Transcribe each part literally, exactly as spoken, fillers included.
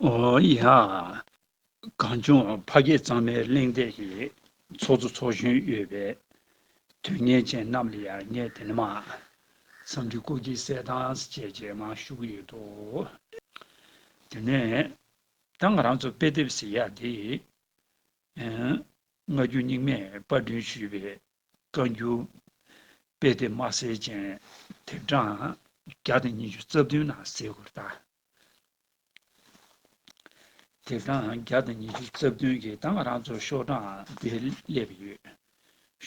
ཨོ་ཡ། གངས་ལྗོངས་ཕ་སྐད་གཙང་མའི་གླེང་སྟེགས་ཀྱི་ཚོགས་གཙོ་ཚོགས་གཞོན་ཡོད་པའི་དོན་གཉེར་ཅན་རྣམས་ལ་ཡང་ངས་དེ་ནས་མ་འཚམས་འདྲི་སྐུ་ཁྱེད་གསལ་ཐང་བཅས་ཀྱི་མ་ཞུ་གི་ཡོད་དོ། དེ་ནས་ད་ང་རང་ཚོ་དཔེ་དེབ་ཟེར་ཡ་དེ། ཨ། སྔ་འགྱུར་རྙིང་མས་པར་སྐྲུན་ཞུས་པའི་བཀའ་འགྱུར་དཔེ་དེབ་དམར་སེར་ཅན་དེབ་གྲངས་བརྒྱ་དང་ཉི་ཤུ་རྩ་བདུན་ནང་གཟིགས་དགོས་རེད་ད། དེབ་གྲངས་བརྒྱ་དང་ཉི་ཤུ་རྩ་བདུན་གྱི་ད་ང་རང་ཚོ་ཤོག་གྲངས་འདིར་སླེབས་ཡོད།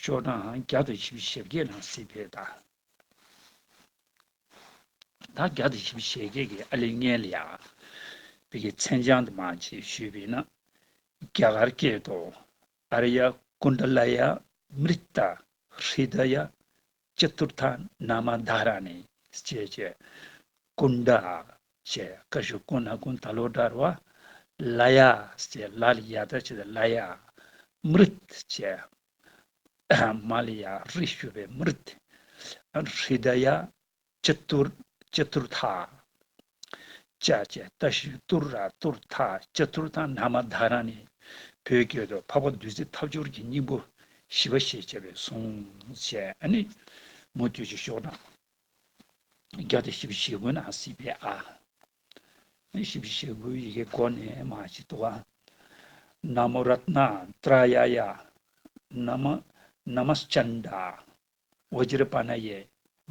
ཤོག་གྲངས་བརྒྱ་དང་བཞི་བཅུ་ཞེ་བརྒྱད་ནང་གཟིགས་པས་ད། ད་བརྒྱ་དང་བཞི་བཅུ་ཞེ་བརྒྱད་ཀྱི་ཨ་ལི་སྔོན་ལ་ཡ། བོད་ཀྱི་མཚན་བྱང་དུ་མ་ཅིག་ཞུས་པས་ན། རྒྱ་གར་སྐད་དུ། ཨཱརྱ་ཀུཎྜ་ལ་ཡ་མྲྀ་ཏ་ཧྲྀ་ད་ཡ་ཅ་ཏུརྻ་ན་མ་དྷ་ར་ཎི་ཞེས་བྱ། ཀུཎྜ་ཞེས་ཀ་ཞབས་ཀུ་ན་ཀུན་ད་ལོ་ཌ་ར་བ། ལ་ཡ་ཞེས་ལ་ལ་ཡ་ད་ཅི་ལ་ཡ། མྲྀ་ཞེས། མ་ལ་ཡ་རི་ཞུ་བའི་མྲྀ། ཧྲྀ་ད་ཡ་ཅ་ཏུར། ཅ་ཏུརྻ། ཅ་ཅེ་ཏ་ཞབས་ཀྱུ་ཏུ་ར་ཏུརྻ། ཅ་ཏུརྻ་ན་མ་དྷ་ར་ཎི། བོད་སྐད་དུ་འཕགས་པ་བདུད་རྩི་ཐབས་སྦྱོར་གྱི་སྙིང་པོ་བཞི་པ་ཞེས་བྱ་བའི་གཟུངས་བཅས་ཨ་ནི། མུ་མཐུད་ཀྱི་ཤོག་གྲངས་བརྒྱ་དང་བཞི་བཅུ་ཞེ་དགུ་ནང་གཟིགས་པས་ཨ། བཞི་བཅུ་ཞེ་དགུ་ཡི་གེ་སྒོ་ནས་མ་ཞིག་འདུག་ཨ། ན་མོ་རཏྣ་ཏྲ་ཡ་ཡ། ན་མ། ན་མ་སྐྱཎྜ། བཛྲ་པཱ་ཎ་ཡེ།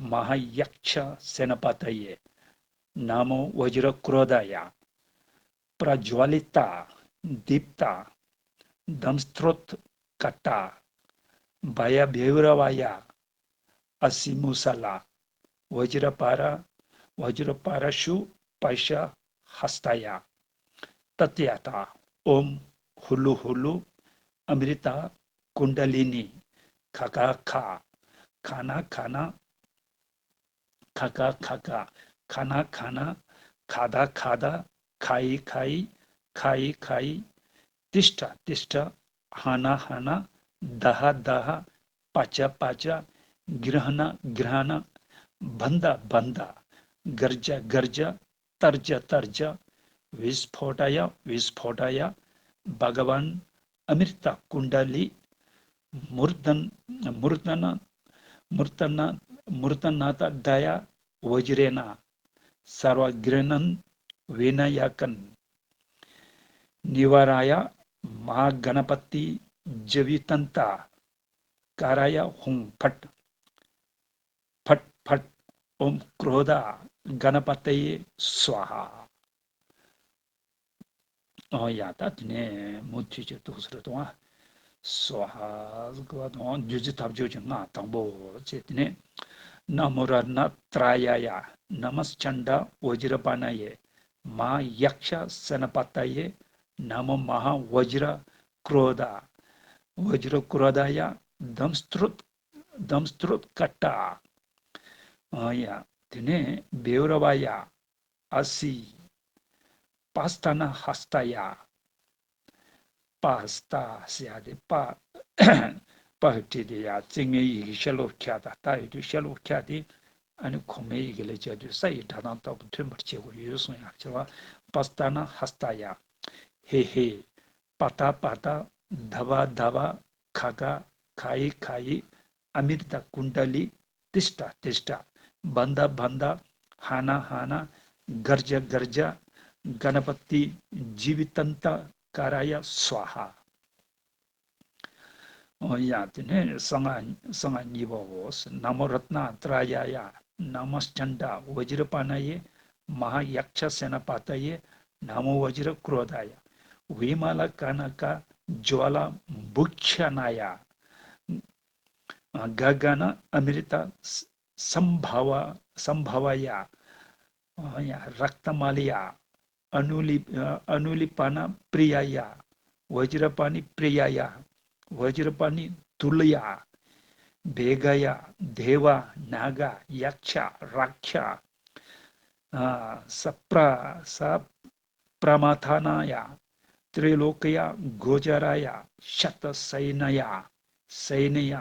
མ་ཧཱ་ཡཀྵ་སེ་ན་པ་ཏ་ཡེ། ན་མོ་བཛྲ་ཀྲོ་དྷ་ཡ། པྲ་ཇྭ་ལི་ཏ། དིཔ་ཏ། དམ་སྲོ་ཏ་ཀ་ཏ། བྷ་ཡ་བྷེ་ར་བ་ཡ། ཨ་སི་མུ་ས་ལ། བཛྲ་པཱ་ར། བཛྲ་པཱ་ར་ཤུ་པ་ཤ་ཧ་སྟ་ཡ། ཏདྱ་ཐཱ། ཨོཾ་ཧུ་ལུ་ཧུ་ལུ། ཨ་མྲྀ་ཏ་ཀུཎྜ་ལི་ནི། ཁ་ཁ་ཁ། ཁ་ན་ཁ་ན། ཁ་ཁ་ཁ་ཁ། ཁ་ན་ཁ་ན། ཁ་ད་ཁ་ད། ཁ་ཡི་ཁ་ཡི། ཁ་ཡི་ཁ་ཡི། ཏིཥྛ་ཏིཥྛ། ཧ་ན་ཧ་ན། དྷ་དྷ། པ་ཅ་པ་ཅ། གྲྀཧ་ན་གྲྀཧ་ན། བན་ད་བན་ད། གར་ཛ་གར་ཛ། ཏར་ཛ་ཏར་ཛ། བིཥྛོ་ཊ་ཡ་བིཥྛོ་ཊ་ཡ། བྷ་ག་ཝཱན་ཨ་མྲྀ་ཏ་ཀུཎྜ་ལི། མུར་དན། མུར་དན། མུར་དན། མུར་དན་ཏ་ཌ་ཡ། བཛྲེ་ན། སརྦ་གྲྀ་ནན། བི་ན་ཡ་ཀན། ནི་བཱ་རཱ་ཡ། མ་ཧཱ་ག་ཎ་པ་ཏི། ཛི་བི་ཏན་ཏ། ཀ་ར་ཡ་ཧཱུྃ་ཕཊ། ཕཊ་ཕཊ། ཨོཾ་ཀྲོ་དྷ་ག་ཎ་པ་ཏ་ཡེ་སྭཱ་ཧཱ། ཨོ་ཡ་ད་དེ་ནས་མུ་མཐུད་ཀྱི་ཏོག་ཙམ་རེ་གཏོང་བ། སྭཱ་ཧཱ་ཟེར་གི་བ་དང་བདུད་རྩི་ཐབས་སྦྱོར་གྱི་སྔགས་དང་པོ་བྱས། དེ་ནས་ན་མོ་རཏྣ་ཏྲ་ཡ་ཡ། ན་མ་སྐྱཎྜ་བཛྲ་པཱ་ཎ་ཡེ། མ་ཧཱ་ཡཀྵ་སེ་ན་པ་ཏ་ཡེ། ན་མོ་མ་ཧཱ་བཛྲ་ཀྲོ་དྷ། བཛྲ་ཀྲོ་དྷ་ཡ། དམ་སྲོ་ཏ། དམ་སྲོ་ཏ་ཀ་ཏ། ཨ་ཡ། དེ་ནས་བྷེ་ར་བ་ཡ། ཨ་སི། པ་སྟ་ན་ཧ་སྟ་ཡ། པ་སྟ་ཟེར་ཡ་དེ་པ། པ་ཧ་བྲིས་ཏེ་ཡ་བརྩེགས་མའི་ཡི་གེ་ཤ་ལོག་ཁྱ་དང་ལྟ་ཡོད་དུས་ཤ་ལོག་ཁྱ་དེ། ཨ་ནི་གོང་མའི་ཡི་གེ་ལ་སྦྱར་དུས་ས་ཡི་སྒྲ་གདངས་ལྟ་བུ་ཐོན་པར་བྱེད་དགོས་ཡོད་གསུངས་ཡ་ཁྱེར་བ། པ་སྟ་ན་ཧ་སྟ་ཡ། ཧེ་ཧེ། པ་ཏ་པ་ཏ། དྷ་བ་དྷ་བ། ཁ་ཁ། ཁ་ཡི་ཁ་ཡི། ཨ་མྲྀ་ཏ་ཀུཎྜ་ལི། ཏིཥྛ་ཏིཥྛ། བན་ད་བན་ད། ཧ་ན་ཧ་ན། གར་ཛ་གར་ཛ། ག་ཎ་པ་ཏི། ཛི་བི་ཏན་ཏ་ཀ་ར་ཡ་སྭཱ་ཧཱ། ཨོ་ཡ་དེ་ནས་གསང་སྔགས་གསང་སྔགས་གཉིས་པའོ། ན་མོ་རཏྣ་ཏྲ་ཡ་ཡ། ན་མ་སྐྱཎྜ་བཛྲ་པཱ་ཎ་ཡེ། མ་ཧཱ་ཡཀྵ་སེ་ན་པ་ཏ་ཡེ། ན་མོ་བཛྲ་ཀྲོ་དྷ་ཡ། བི་མ་ལ་ཀ་ན་ཀ་ཛྭ་ལ་བྷུ་ཥ་ན་ཡ། ག་ག་ན་ཨ་མྲྀ་ཏ་སཾ་བྷ་བ། སཾ་བྷ་བ་ཡ། ཡ། རཀྟ་མ་ལ་ཡ། ཨ་ནུ་ལི། ཨ་ནུ་ལི་པ་ན་པྲི་ཡ་ཡ། བཛྲ་པཱ་ཎི་པྲི་ཡ་ཡ། བཛྲ་པཱ་ཎི་ཏུ་ལ་ཡ། བྷེ་ག་ཡ། དེ་བ། ན་ག་ཡ། ཡཀྵ། རཀྵ། ཨ། ས་པྲ། ས་པྲ་མ་ཐ་ན་ཡ། ཏྲི་ལོ་ཀ་ཡ། གོ་ཙ་ར་ཡ། ཤ་ཏ་སེ་ན་ཡ། སེ་ན་ཡ།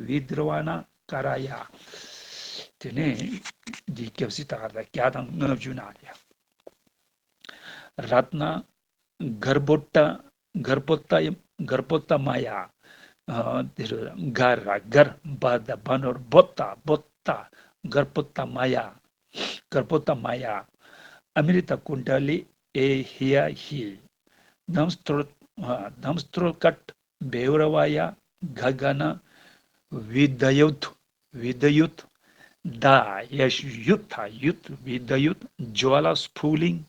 བི་དྲ་བ་ན་ཀ་ར་ཡ། དེ་ནས་འདི་སྐྱབས་སྲིད་ད་ག་ད་བརྒྱ་དང་ལྔ་བཅུ་ན་རེད། རཏྣ། གརྦོ་ཊ། གརྦོ་ཊ། གརྦོ་ཊ་མ་ཡ། ཨ། དེ་རུ་ག་ར་གར། བ་ད་བ་ནོར་བོ་ཏ། བོ་ཏ། གརྦོ་ཊ་མ་ཡ། གརྦོ་ཊ་མ་ཡ། ཨ་མྲྀ་ཏ་ཀུན་ཌ་ལི། ཨེ་ཧི་ཡ་ཧི། དྷཾ་སྟྲོ། ཨ། དྷཾ་སྟྲོ་ཀཊ། བཻ་ར་ཝ་ཡ། ག་ག་ན། བི་དྷ་ཡུད། བི་དྷ་ཡུད། ད་ཡ་ཡུད་ད་ཡུད། བི་དྷ་ཡུད། ཇྭ་ལ་སྤུ་ལིང་།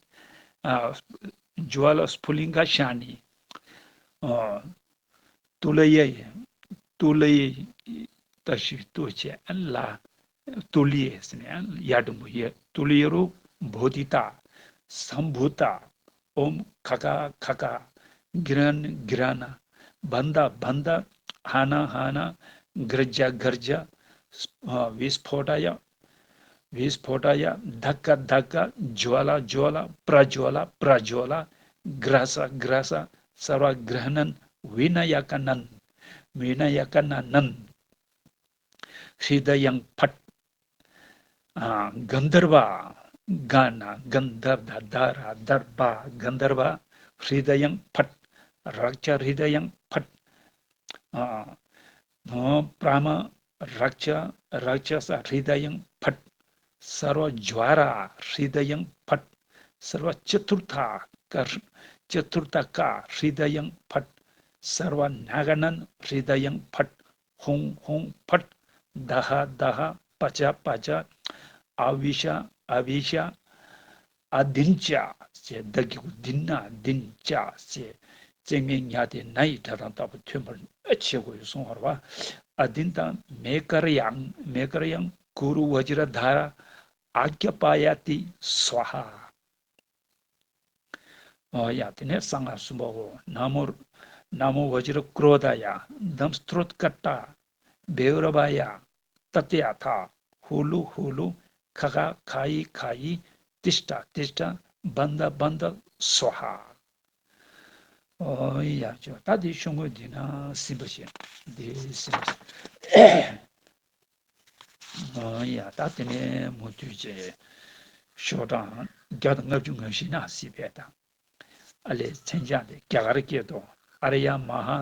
ཨ། ཇྭ་ལ་སྤུ་ལིང་ག་ཤ་ནི། ཨ། ཏུ་ལ་ཡེ། ཏུ་ལ་ཡེ། ཏ་ཤི་ཏུ་ཆེ་ལ། ཏུ་ལ་ཡེ་ཟེར་ནས་ཡ་འགྲེང་བུ་ཡེ། ཏུ་ལ་ཡེ་རུ་བོ་དྷི་ཏ། སཾ་བྷུ་ཏ། ཨོཾ་ཁ་ཁ་ཁ་ཁ། གི་ར་ན་གི་ར་ན། བན་དྷ་བན་དྷ། ཧ་ན་ཧ་ན། གར་ཛ་གར་ཛ། ཨ། བི་སྤྷོ་ཊ་ཡ། བི་སྤྷོ་ཊ་ཡ། དྷ་ཀ་དྷ་ཀ། ཇྭ་ལ་ཇྭ་ལ། པྲ་ཛྭ་ལ། པྲ་ཛྭ་ལ། གྲ་ས་གྲ་ས། སརྦ་གྲ་ནན། བི་ན་ཡ་ཀ་ནན། བི་ན་ཡ་ཀ་ན་ནན། ཧྲི་ད་ཡང་ཕཊ། ཨ། གནྡྷརྦྷ། ག་ན་གནྡྷ་ད་དྷ་ར་དྷརྦྷ། གནྡྷརྦྷ། ཧྲི་ད་ཡང་ཕཊ། རཀྵ་ཧྲི་ད་ཡང་ཕཊ། ཨ། པྲ་མ། རཀྵ། རཀྵ་ས་ཧྲི་ད་ཡང་ཕཊ། སརྦ་ཛྭ་ར་ཧྲི་ད་ཡང་ཕཊ། སརྦ་ཅ་ཐུར་ཐ་ཀ། ཅ་ཐུར་ཐ་ཀ་ཧྲི་ད་ཡང་ཕཊ། སརྦ་ན་ག་ནན་ཧྲི་ད་ཡང་ཕཊ། ཧཱུྃ་ཧཱུྃ་ཕཊ། དྷ་ཧ་དྷ་ཧ། པ་ཙ་པ་ཙ། ཨ་བི་ཤ་ཨ་བི་ཤ། ཨ་དིན་ཙ་ཟེར། ད་གི་གུ་དིན་ན་དིན་ཙ་ཟེར། བཙན་ངའི་ཉ་དེ་ན་ཡི་སྒྲ་གདངས་ལྟ་བུ་ཐོན་པར་བྱེད་དགོས་གསུང་བར་བ། ཨ་དིན་ཏ་མེ་ཀར་ཡང་། མེ་ཀར་ཡང་། ཀུ་རུ་བཛྲ་དྷ་ར་ཨ་ཀྱ་པ་ཡ་ཏི་སྭཱ་ཧཱ། ཨོ་ཡ། དེ་ནས་གསང་སྔགས་གསུམ་པའོ། ན་མོ། ན་མོ་བཛྲ་ཀྲོ་དྷ་ཡ། དྷཾ་སྟྲོ་ཀཊ། བཻ་ར་ཝ་ཡ། ཏདྱ་ཐཱ། ཧུ་ལུ་ཧུ་ལུ། ཁ་ཁ་ཁ་ཡི་ཁ་ཡི། ཏིཥྛ་ཏིཥྛ། བན་དྷ་བན་དྷ་སྭཱ་ཧཱ། ཨོ་ཡ། ཅོ། ད་དེ་ཤོག་ངོས་འདི་ན་ཟིན་པ་བྱེད། འདི་ཟིན་པ་བྱེད། ཨོ་ཡ། ད་དེ་ནས་མུ་མཐུད་བྱས་ཤོག་གྲངས་བརྒྱ་དང་ལྔ་བཅུ་ང་བཞི་ན་སྲིད་པས་དང་། ཨ་ལས་མཚན་བྱང་དེ་རྒྱ་གར་སྐད་དུ། ཨཱརྱ་མ་ཧཱ་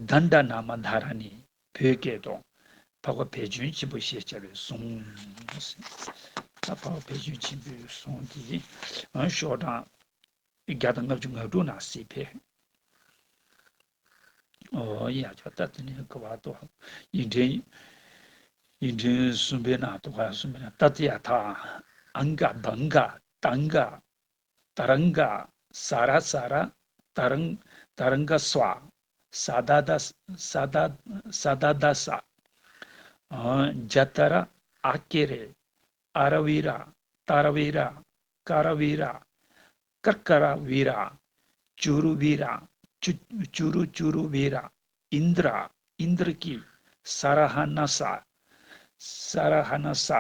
དཎྜ་ན་མ་དྷཱ་ར་ཎི། བོད་སྐད་དུ། འཕགས་པ་བེ་ཅོན་ཆེན་པོ་ཞེས་བྱ་བའི་གཟུངས། ད་འཕགས་པ་བེ་ཅོན་ཆེན་པོའི་གཟུངས་དེ་ཤོག་གྲངས་བརྒྱ་དང་ལྔ་བཅུ་ང་དྲུག་ན་སྲིད་པས། ཨོ་ཡ། ཅོ། ད་དེ་ནས་ག་བ་དོ། ཡིག་ཕྲེང་། ཡིག་ཕྲེང་གསུམ་པའི་ནང་དུ། ག་གསུམ་པའི་ནང་། ཏདྱ་ཐཱ། ཨཾ་ག་བཾ་ག་ཏཾ་ག་ཏཱརྠ། ས་ར་ས་ར། ཏཱརྠ། ཏཱརྠ་སྭཱ་ཧཱ། ས་ད་ད། ས་ད། ས་ད་ད་སྭཱ་ཧཱ། ཨ། ཛ་ཏ་ར་ཨ་ཀེ་རེ། ཨ་ར་བི་ར། ཏཱ་ར་བི་ར། ཀ་ར་བི་ར། ཀར་ཀ་ར་བི་ར། ཅུ་རུ་བི་ར། ཅུ། ཅུ་རུ་ཅུ་རུ་བི་ར། ཨིནྡྲ། ཨིནྡྲ་ཀི། ས་ར་ཧ་ན་ས། ས་ར་ཧ་ན་ས།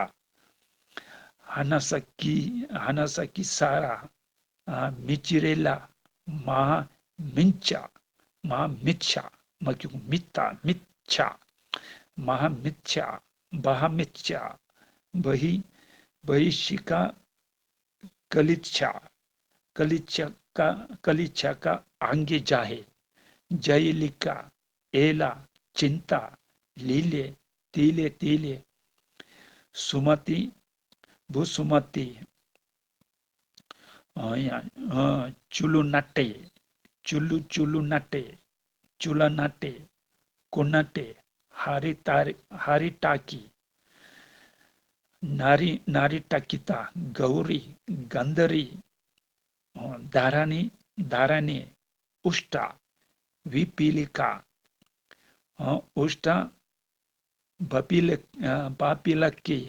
ཧ་ན་ས་ཀི། ཧ་ན་ས་ཀི་ས་ར། ཨ། མི་ཙི་རེ་ལ། མ་ཧ་མིན་ཅ། མ་ཧ་མི་ཅ། མ་ཀྱུ་མི་ཏ་མི་ཅ། མ་ཧ་མི་ཅ། བ་ཧ་མི་ཅ། བ་ཧི། བ་ཧི་ཤི་ཀ། ཀ་ལི་ཆ། ཀ་ལི་ཆ་ཀ། ཀ་ལི་ཆ་ཀ་ཨང་གེ་ཇ་ཧེ། ཇ་ཡི་ལི་ཀ། ཨེ་ལ། ཅིན་ཏ། ལི་ལེ། ཏི་ལེ་ཏི་ལེ། སུ་མ་ཏི། བུ་སུ་མ་ཏི། ཨ་ཡ། ཨ། ཅུ་ལུ་ན་ཏེ། ཅུ་ལུ་ཅུ་ལུ་ན་ཏེ། ཅུ་ལ་ན་ཏེ། ཀུ་ན་ཏེ། ཧ་རི་ཏ་རི། ཧ་རི་ཏ་ཀི། ན་རི། ན་རི་ཏ་ཀི་ཏ། གའུ་རི། གན་དྷ་རི། དྷ་ར་ཎི། དྷ་ར་ཎི། ཨུཥྛ། བི་པི་ལི་ཀ། ཨུཥྛ། བ་པི་ལ། བ་པི་ལ་ཀེ།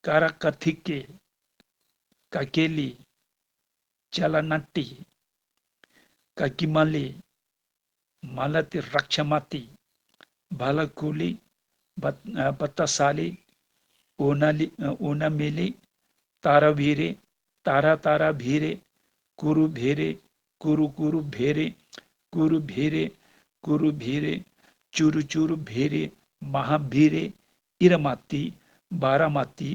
ཀ་ར་ཀ་ཐི་ཀེ། ཀ་ཀེ་ལི། ཅ་ལ་ན་ཏི། ཀ་ཀི་མ་ལི། མ་ལ་ཏི་རཀྵ་མ་ཏི། བ་ལ་ཀུ་ལི། བ། བ་ཏ་ས་ལི། ཨུ་ན་ལི། ཨུ་ན་མི་ལི། ཏཱ་ར་བི་རེ། ཏཱ་ར་ཏཱ་ར་བི་རེ། ཀུ་རུ་བེ་རེ། ཀུ་རུ་ཀུ་རུ་བེ་རེ། ཀུ་རུ་བེ་རེ། ཀུ་རུ་བེ་རེ། ཅུ་རུ་ཅུ་རུ་བེ་རེ། མ་ཧཱ་བི་རེ། ཨི་ར་མ་ཏི། བ་ར་མ་ཏི།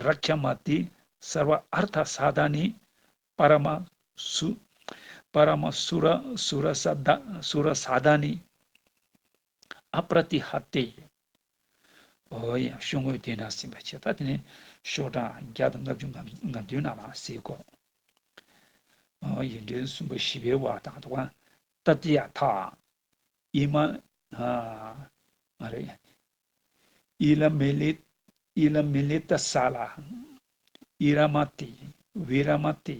རཀྵ་མ་ཏི། सर्व अर्थ साधानि परम सु- परम सुर- सुर सदा- सुर साधानि अप्रतिहते། ཨོ་ཡ། ཤོག་ངོས་དེ་ན་ཟིན་པ་བྱས། ད་དེ་ནས་ཤོག་གྲངས་བརྒྱ་དང་ལྔ་བཅུ་ང་བདུན་ནང་ལ་གཟིགས་གོ། ཨོ། ཡིག་འབྲུ་གསུམ་པོ་བཞི་པའི་བར་དང་དུ་བ། ཏ་ཏི་ཡ་ཐ། ཨི་མ། ཨ། མ་རེད། ཨི་ལ་མི་ལི། ཨི་ལ་མི་ལི་ཏ་ས་ལ། ཨི་ར་མ་ཏི། ཝི་ར་མ་ཏི།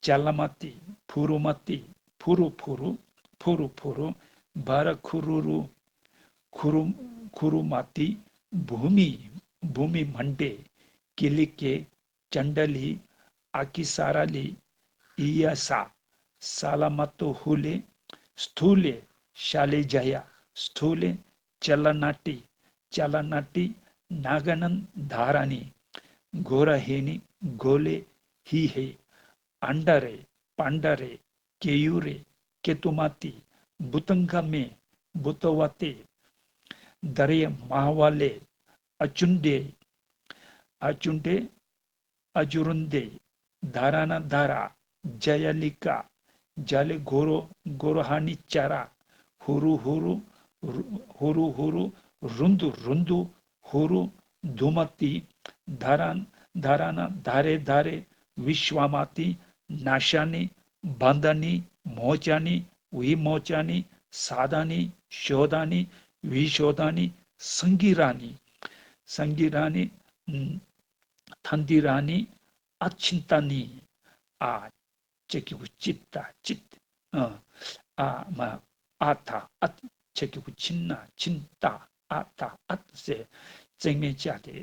ཅ་ལ་མ་ཏི། ཕུ་རུ་མ་ཏི། ཕུ་རུ་ཕུ་རུ། ཕུ་རུ་ཕུ་རུ། བ་ར་ཁུ་རུ་རུ། ཁུ་རུ། ཁུ་རུ་མ་ཏི། བྷུ་མི། བྷུ་མི་མན་ཏེ། ཀི་ལི་ཀེ། ཅན་ད་ལི། ཨ་ཀི་ས་ར་ལི། ཨི་ཡ་ས། ས་ལ་མ་ཏོ་ཧུ་ལེ། སྟུ་ལེ། ཤ་ལེ་ཇ་ཡ། སྟུ་ལེ། ཅ་ལ་ན་ཏི། ཅ་ལ་ན་ཏི། ན་ག་ནན་དྷ་ར་ནི། གོ་ར་ཧེ་ནི། གོ་ལེ་ཧི་ཧེ། ཨན་ད་རེ། པན་ད་རེ། ཀེ་ཡུ་རེ། ཀེ་ཏུ་མ་ཏི། བུ་ཏང་ག་མེ། བུ་ཏོ་བ་ཏེ། ད་རེ་མ་ཧ་ཝ་ལེ། ཨ་ཅུན་དེ། ཨ་ཅུན་དེ། ཨ་ཇུ་རུན་དེ། དྷ་ར་ན་དྷ་ར། ཇ་ཡ་ལི་ཀ། ཇ་ལེ་གོ་རོ། གོ་རོ་ཧ་ནི་ཅ་ར། ཧུ་རུ་ཧུ་རུ། ཧུ་རུ་ཧུ་རུ། རུན་དུ་རུན་དུ། ཧུ་རུ། དུ་མ་ཏི། དྷ་ར། དྷ་ར་ན། དྷ་རེ་དྷ་རེ། བི་ཤྭ་མ་ཏི། ན་ཤ་ནི། བན་ད་ནི། མོ་ཅ་ནི། བི་མོ་ཅ་ནི། ས་ད་ནི། ཤོ་ད་ནི། བི་ཤོ་ད་ནི། སང་གི་ར་ནི། སང་གི་ར་ནི། ཐན་ཏི་ར་ནི། ཨ་ཆིན་ཏ་ནི། ཨ། ཅ་གི་གུ་ཅི་ཏ་ཅིད། ཨ། ཨ་མ། ཨ་ཐ་ཨ། ཅ་གི་གུ་ཆིན་ན་ཆིན་ཏ། ཨ་ཐ་ཨ་ཟེར། བརྩེགས་མའི་ཅ་དེ།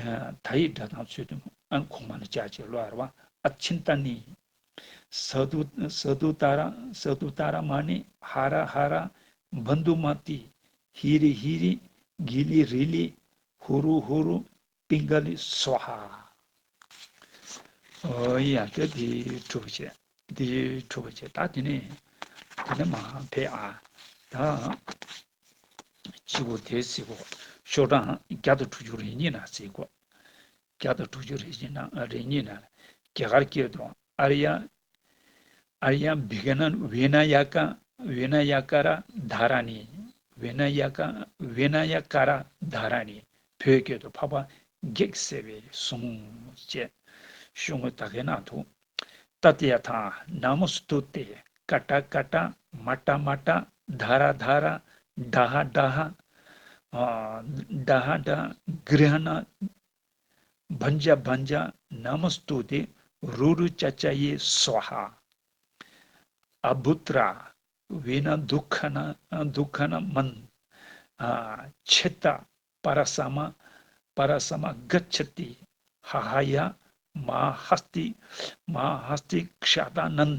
ཨ། ད་ཡི་སྒྲ་གདངས་ཚུལ་དུ་ཨ་གོང་མ་ལ་ཅ་ཅེས་ལོ་ཨར་བ། ཨ་ཆིན་ཏ་ནི། ས་དུ། ས་དུ་ཏ་ར། ས་དུ་ཏ་ར་མ་ནི། ཧ་ར་ཧ་ར། བན་དུ་མ་ཏི། ཧི་རི་ཧི་རི། གི་ལི་རི་ལི། ཧུ་རུ་ཧུ་རུ། པིང་ག་ལི་སྭཱ་ཧཱ། ཨོ་ཡ། ད་དེ་དྲུག་བྱས། དེ་དྲུག་བྱས། ད་དེ་ནས། དེ་ནས་མར་ཕེབས་ཨ། ད་གཅིག་པོ་དེ་གཟིགས་གོ། ཤོག་གྲངས་བརྒྱ་དང་དྲུག་ཅུ་རེ་གཉིས་ནང་གཟིགས་གོ། བརྒྱ་དང་དྲུག་ཅུ་རེ་གཉིས་ནང་། རེ་གཉིས་ནང་། རྒྱ་གར་སྐད་དུ། ཨཱརྱ། ཨཱརྱ་བི་ག་ན་བི་ན་ཡ་ཀ། བི་ན་ཡ་ཀ་ར་དྷ་ར་ནི། བི་ན་ཡ་ཀ། བི་ན་ཡ་ཀ་ར་དྷ་ར་ནི། བོད་སྐད་དུ། འཕགས་པ་བགེགས་བསལ་བའི་གཟུངས་བཅས། ཤོག་ངོས་ད་གའི་ནང་དུ། ཏ་ཏི་ཡ་ཐ། ན་མོ་སྟུ་ཏེ། ཀ་ཏ་ཀ་ཏ། མ་ཏ་མ་ཏ། དྷ་ར་དྷ་ར། ད་ཧ་ད་ཧ། ཨ། ད་ཧ་ད། གྲི་ཧ་ན། བན་ཇ་བན་ཇ། ན་མོ་སྟུ་ཏེ། རུ་རུ་ཅ་ཅ་ཡེ་སྭཱ་ཧཱ། ཨ་བྷུ་ཏྲ། བི་ན་དུ་ཁ་ན། དུ་ཁ་ན་མན། ཨ། ཆེ་ཏ། པ་ར་ས་མ། པ་ར་ས་མ་ག་ཆ་ཏི། ཧ་ཧ་ཡ། མ་ཧ་སྟི། མ་ཧ་སྟི་ཤ་ཏ་ནན།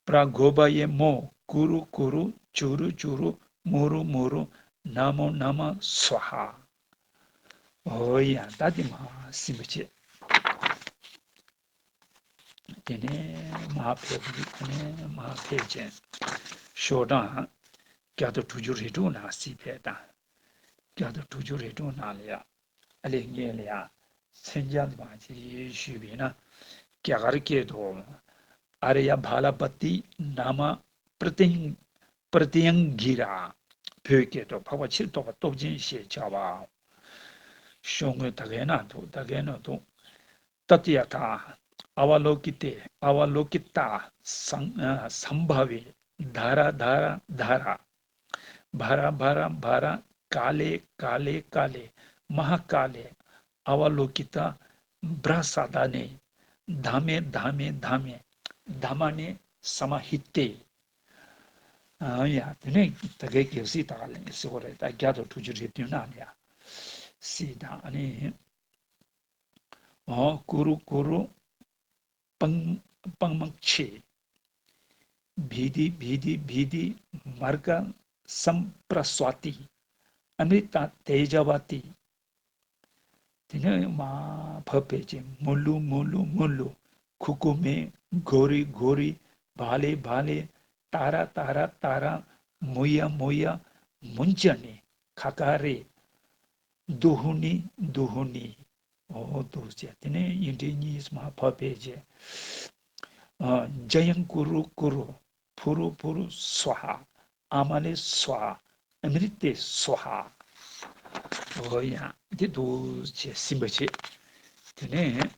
པྲ་གོ་པ་ཡེ་མོ། ཀུ་རུ་ཀུ་རུ། ཅུ་རུ་ཅུ་རུ། མུ་རུ་མུ་རུ། ན་མོ་ན་མ་སྭཱ་ཧཱ། ཨོ་ཡ། ད་དེ་མར་ཟིན་པ་བྱས། དེ་ནས་མར་ཕེབས། དེ་ནས་མར་ཕེབས་བྱས། ཤོག་གྲངས་བརྒྱ་དང་དྲུག་ཅུ་རེ་དྲུག་ནང་གཟིགས་ཕེབས་དང་། བརྒྱ་དང་དྲུག་ཅུ་རེ་དྲུག་ནང་ལ་ཡ། ཨ་ལས་ངས་ལ་ཡ། མཚན་བྱང་དུ་མ་ཅིག་ཞུས་པས་ན། རྒྱ་གར་སྐད་དུ། ཨཱརྱ་བྷཱ་ལ་པ་ཏི་ན་མ་པྲ་ཏྱང་། པྲ་ཏྱང་གི་ར། བོད་སྐད་དུ། འཕགས་པ་ཕྱིར་ལྡོག་པ་སྟོབས་ཆེན་ཞེས་བྱ་བའོ། ཤོག་ངོས་ད་གའི་ནང་དུ། ད་གའི་ནང་དུ། ཏ་ཏི་ཡ་ཐ། ཨ་བ་ལོ་ཀི་ཏེ། ཨ་བ་ལོ་ཀི་ཏ། སམ། ཨ། སམ་བྷ་ཝེ། དྷ་ར་དྷ་ར་དྷ་ར། བྷ་ར་བྷ་ར་བྷ་ར། ཀ་ལེ་ཀ་ལེ་ཀ་ལེ། མ་ཧཱ་ཀ་ལེ། ཨ་བ་ལོ་ཀི་ཏ། བྷྲ་ས་ད་ནེ། དྷ་མེ་དྷ་མེ་དྷ་མེ། དྷ་མ་ནེ་ས་མ་ཧི་ཏེ། ཨ་ཡ། དེ་ནས་ད་གའི་གལ་སྲིད་ད་ག་ལེན་ཟེར་བ་རེད། ད་བརྒྱ་དང་དྲུག་ཅུ་རེ་བདུན་ནང་ལ་ཡ། སྲིད་དང་ཨ་ནི། ཨོ། ཀུ་རུ་ཀུ་རུ། པང་། པང་མ་ཆེ། བི་དྷི་བི་དྷི་བི་དྷི། མརྒ་སམ་པྲ་སྭ་ཏི། ཨ་མྲི་ཏ་ཏེ་ཇ་བ་ཏི། དེ་ནས་མར་ཕབ་པའི་ཅིང་། མུ་ལུ་མུ་ལུ་མུ་ལུ། ཁུ་ཁུ་མེ། གྷོ་རི་གྷོ་རི། བྷ་ལེ་བྷ་ལེ། ཏཱ་ར་ཏཱ་ར་ཏཱ་ར། མུ་ཡ་མུ་ཡ། མུན་ཅ་ནི། ཁ་ཀ་རེ། དུ་ཧུ་ནི་དུ་ཧུ་ནི། འོ་འདུག་བྱས། དེ་ནས་ཡིག་འབྲུ་གཉིས་མར་ཕབ་པའི་རྗེས། ཨ། ཛ་ཡང་ཀུ་རུ་ཀུ་རུ། ཕུ་རུ་ཕུ་རུ་སྭཱ་ཧཱ། ཨ་མ་ལེ་སྭཱ་ཧཱ། ཨ་མྲྀ་ཏེ་སྭཱ་ཧཱ། འོ་ཡ། འདི་འདུག་བྱས་ཟིན་པ་བྱས། དེ་ནས་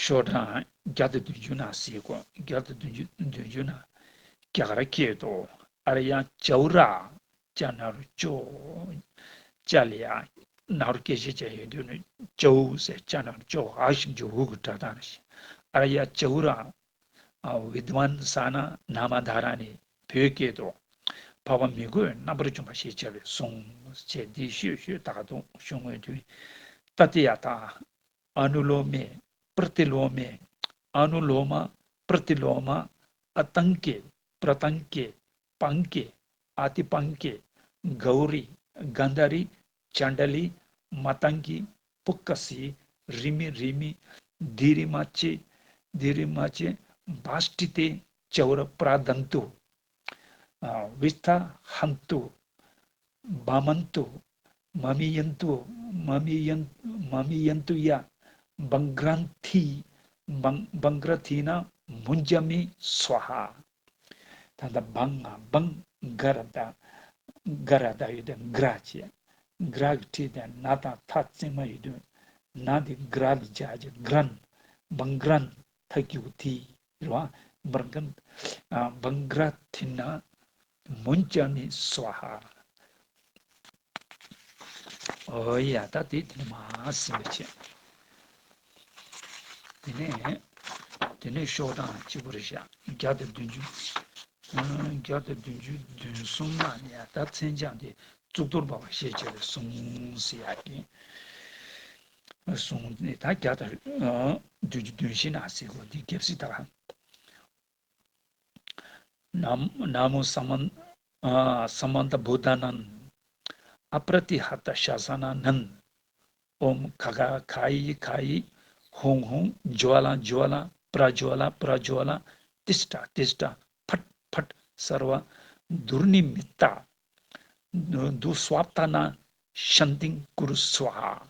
ཤོག་གྲངས་བརྒྱ་དང་བདུན་ཅུ་ནང་གཟིགས་དགོས། བརྒྱ་དང་བདུན་ཅུ། བདུན་ཅུ་ནང་རྒྱ་གར་སྐད་དུ། ཨཱརྱ་ཛའུ་ར། ཛ་ན་རོ་ཛོ། ཛ་ལ་ཡ་ན་རོ་སྐད་ཅིག་ཅན་ཡོད་དུས་ནི་ཛའུ་ཟེར། ཛ་ན་རོ་ཛོ། འ་ཞབས་ཀྱུ་འུ་གི་སྒྲ་གདངས་རེད། ཨཱརྱ་ཛའུ་ར། ཨ། བི་དྭ་མན་ས་ན་ན་མ་དྷ་ར་ཎི། བོད་སྐད་དུ། འཕགས་པ་མི་མགོའི་རྣམ་པར་བྱུང་བ་ཞེས་བྱ་བའི་གཟུངས་བཅས་འདི་ཤོད་ཤོད་ད་དུང་ཤོད་ངོས་དུས། ཏ་ཏི་ཡ་ཐཱ། ཨ་ནུ་ལོ་མེ། པྲ་ཏི་ལོ་མེ། ཨ་ནུ་ལོ་མ། པྲ་ཏི་ལོ་མ། ཨ་ཏང་ཀེ། པྲ་ཏང་ཀེ། པང་ཀེ། ཨ་ཏི་པང་ཀེ། གའུ་རི། གན་དྷ་རི། ཅན་ད་ལི། མ་ཏང་ཀི། པུ་ཀ་སི། རི་མི་རི་མི། དྷི་རི་མ་ཅེ། དྷི་རི་མ་ཅེ། བྷ་ཤྲི་ཏེ། ཙ་ཝ་ར་པྲ་དན་ཏུ། ཨ། བི་ཏ་ཧན་ཏུ། བ་མན་ཏུ། མ་མི་ཡན་ཏུ། མ་མི་ཡན། མ་མི་ཡན་ཏུ་ཡ། བང་གྲ་ཐི། བང་། བང་གྲ་ཐི་ན་མུན་ཛ་མི་སྭཱ་ཧཱ། ད་ལྟ་བང་ང་། བང་། ག་ར་བཏགས། ག་ར་བཏགས་ཡོད་དེ་གྲ་བྱས། གྲ་གི་འཁྲིས་དེ་ན་དང་ཐ་བརྩེགས་མ་ཡོད་དུས། ན་དེ་གྲ་ལ་སྦྱར་གྱི། གྲན། བང་གྲན། ཐ་གི་གུ་ཐི་རེད་བ། བང་གྲན། ཨ། བང་གྲ་ཐི་ན་མུན་ཛ་མི་སྭཱ་ཧཱ། འོ་ཡ། ད་དེ་དེ་ནས་མར་ཟིན་པ་བྱས། དེ་ནས། དེ་ནས་ཤོག་གྲངས་གཅིག་པོ་རེད་ཤག་བརྒྱ་དང་བདུན་ཅུ། ཨ། བརྒྱ་དང་བདུན་ཅུ་དོན་གསུམ་ནང་ནས་ཡ། ད་མཚན་བྱང་དེ་གཙུག་ཏོར་བ་བ་ཞེས་བྱ་བའི་གཟུངས་ཟེར་ཡ་དེ། གཟུངས་ནི་ད་བརྒྱ་དང་། ཨ། བདུན་ཅུ་དོན་བཞི་ནང་གཟིགས་དགོས། འདི་རྒྱབ་གཟིགས་ད། ན། ན་མོ་ས་མན། ཨ། ས་མནྟ་བུ་དཱ་ནཱན། ཨ་པྲ་ཏི་ཧ་ཏ་ཤ་ས་ན་ནན། ཨོཾ་ག་ག་ག་ཡི་ག་ཡི། ཧཱུྃ་ཧཱུྃ། ཛྭ་ལ་ཛྭ་ལ། པྲ་ཛྭ་ལ་པྲ་ཛྭ་ལ། ཏིཥྛ་ཏིཥྛ། ཕཊ་ཕཊ། སརྦ་དུར་ནི་མི་ཏ་དུ་སྭ་པ་ཏ་ན་ཤཱནྟིང་ཀུ་རུ་སྭཱ་ཧཱ།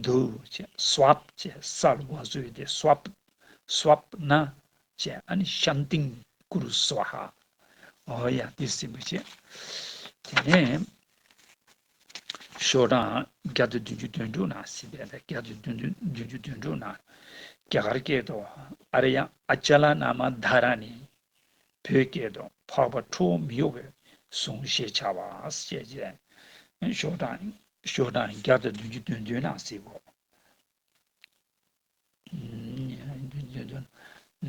དུ་བྱས། སྭ་བྱས། ས་ལ་བ་བཟོས་ཏེ་སྭ་བ། སྭ་པ་ན་བྱས། ཨ་ནི་ཤཱནྟིང་ཀུ་རུ་སྭཱ་ཧཱ། འོ་ཡ། དེ་ཟིན་པ་བྱས། དེ་ནས་ཤོག་གྲངས་བརྒྱ་དང་བདུན་ཅུ་དོན་དྲུག་ནང་གཟིགས་པས། བརྒྱ་དང་བདུན་ཅུ་དོན་དྲུག་ནང་རྒྱ་གར་སྐད་དུ། ཨཱརྱ་ཨ་ཅ་ལ་ན་མ་དྷ་ར་ཎི། བོད་སྐད་དུ། འཕགས་པ་ཁྲོ་བོ་མི་གཡོ་བའི་གཟུངས་ཞེས་བྱ་བ་ཞེས་བྱས། ཤོག་གྲངས། ཤོག་གྲངས་བརྒྱ་དང་བདུན་ཅུ་དོན་བདུན་ནང་གཟིགས་དགོས།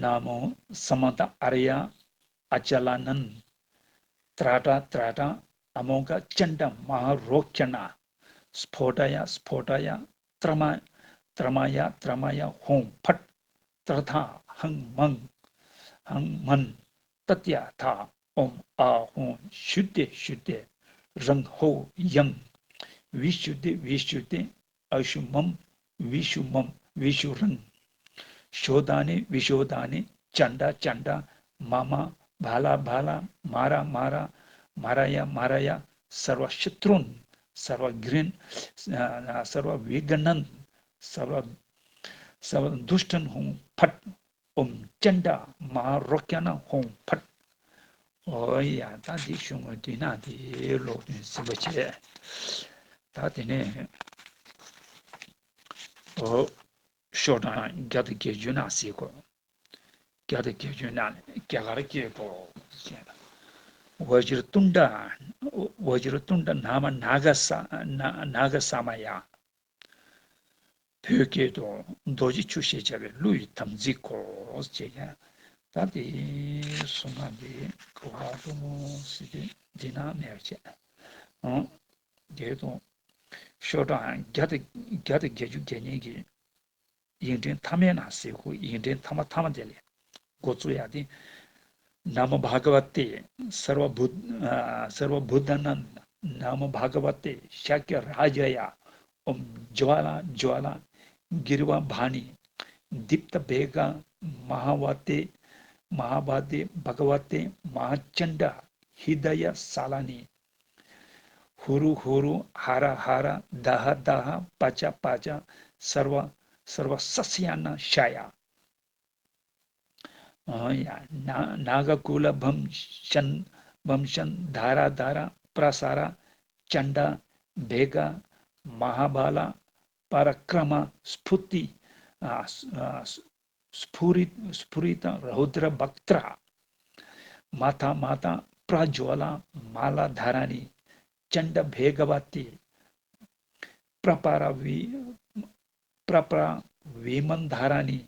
ན་མོ་ས་མནྟ་ཨཱརྱ་ཨ་ཅ་ལ་ནན། ཏྲ་ཏྲ་ཏྲ་ཏྲ། ཨ་མོ་གྷ་ཙ་ན་མ་ཧཱ་རོ་ཙ་ན། སྤྷོ་ཊ་ཡ་སྤྷོ་ཊ་ཡ། ཏྲ་མ། ཏྲ་མ་ཡ་ཏྲ་མ་ཡ། ཧཱུྃ་ཕཊ། ཏྲ་ཐཱ་ཧཾ་མཾ། ཧཾ་མཾ། ཏདྱ་ཐཱ། ཨོཾ་ཨཱཿཧཱུྃ་ཤུདྡྷེ་ཤུདྡྷེ་རཱཾ་ཧོཿ་ཡཾ། བི་ཤུདྡྷེ་བི་ཤུདྡྷེ་ཨ་ཤུ་མཾ་བི་ཤུ་མཾ་བི་ཤུ་རཱཾ། ཤོ་དྷཱ་ནི་བི་ཤོ་དྷཱ་ནི་ཙྪ་ཙྪ། མ་མ་བ་ལ་བ་ལ། མ་ར་མ་ར། མ་ར་ཡ་མ་ར་ཡ། སརྦ་ཤ་ཏྲུ་ན། སརྦ་གྷི་རེ་ན། སརྦ་བི་གྷ་ན། སརྦ། སརྦ་དུཥྛ་ཧཱུྃ་ཕཊ། ཨོཾ་ཙྪ་མ་ཧཱ་རོ་ཙ་ན་ཧཱུྃ་ཕཊ། འོ་ཡ། ད་འདི་ཤོག་ངོས་འདི་ན་འདི་ཀློག་དོན་ཟིན་པ་བྱས། ད་དེ་ནས་འོ་ཤོག་གྲངས་བརྒྱ་དང་བརྒྱད་ཅུ་ནང་གཟིགས་དགོས། བརྒྱ་དང་བརྒྱད་ཅུ་ནང་ནས་རྒྱ་གར་སྐད་དུ། བཛྲ་ཏུཎྜ། བཛྲ་ཏུཎྜ་ནཱ་མ་ནཱ་ག་ས། ནཱ་ནཱ་ག་ས་མ་ཡ། བོད་སྐད་དུ། རྡོ་རྗེ་འཆང་ཞེས་བྱ་བའི་ཀླུ་ཡི་དམ་ཚིག་གོ། ཅེས་ཀྱང་། ད་དེ་གསུང་ང་འདི་ག་བ་དུ་མོ་སི་ཏི་འདི་ན་མེད་པ་བྱས། ཨང་། དེ་དང་། ཤོག་གྲངས་བརྒྱ་དང་བརྒྱད་ཅུ་གྱ་གཉིས་ཀྱི་ཡིག་ཕྲེང་མཐའ་མའི་ནང་གཟིགས་དགོས། ཡིག་ཕྲེང་མཐའ་མ་མཐའ་མ་དེ་ལས་འགོ་བཙུགས་ཡ་དེ། ན་མོ་བྷ་ག་བ་ཏེ་སརྦ་བུ། ཨ། སརྦ་བུ་ད་ནཱ་ན་མོ་བྷ་ག་བ་ཏེ་ཤཱཀྱ་རཱ་ཛཱ་ཡ། ཨོཾ་ཛྭ་ལ་ཛྭ་ལ་གྷི་རི་བ་ཧ་ནི་དི་པ་བྷེ་ག་མ་ཧ་བ་ཏེ། མ་ཧ་བ་ཏེ་བྷ་ག་བ་ཏེ་མ་ཧཱ་ཙྪ་ཧི་དཱ་ཡ་ས་ལ་ནི། ཧུ་རུ་ཧུ་རུ། ཧ་ར་ཧ་ར། དྷ་ཧ་དྷ་ཧ། པ་ཙ་པ་ཙ། སརྦ་སརྦ། སཱསྱ་ན་ཤཱ་ཡ། ཨོ་ཡ། ན་ནཱ་ག་ཀུ་ལ་བྷམ་ཤན། བྷམ་ཤན། དྷ་ར་དྷ་ར། པྲ་ས་ར། ཅཎྜ། བྷེ་ག་མ་ཧ་བ་ལ། པ་ར་ཀྲ་མ། སྤུ་ཏི། ཨ་ཨ་སྤུ་རི་སྤུ་རི་ཏ། རཱུ་དྲ་བཀ་ཏྲ། མ་ཐ་མ་ཐ། པྲ་ཛྭ་ལ། མ་ལ་དྷ་ར་ཎི། ཅཎྜ་བྷེ་ག་བ་ཏི། པྲ་པ་ར་བི། པྲ་པྲ་བི་མན་དྷ་ར་ཎི།